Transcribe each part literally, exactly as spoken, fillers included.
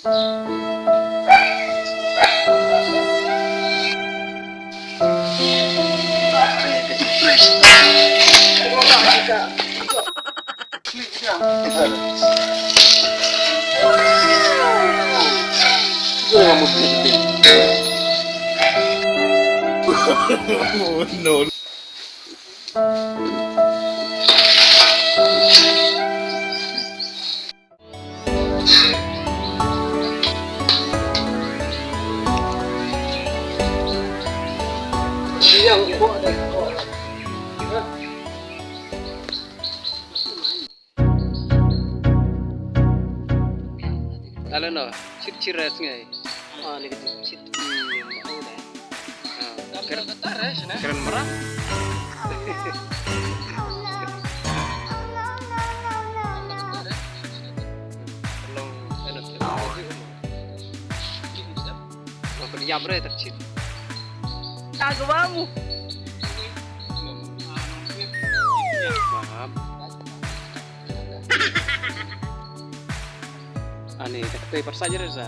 No. Hello, no. Chit chit res ngai. Ah, negative chit. Hmm. Ah, keren, keren merah. Long, enak, enak. Long, kena yam re, tak chit. Tak, gua mau. Paham. Ani, tak kata pasal je, Reza.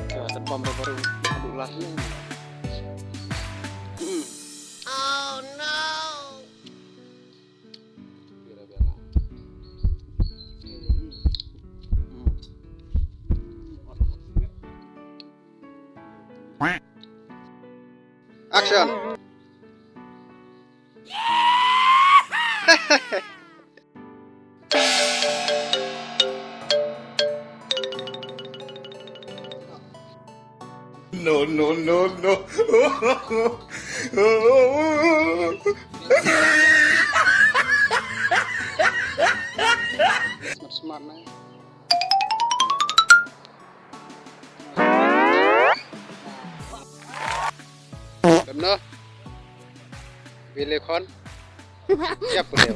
Ka, tak pam baru, baru. Aduh, lah ni. Hmm. Oh, no. Action. No, no, no, no. Smart, smart, man. Dem noh. Bile khon. Siap udah.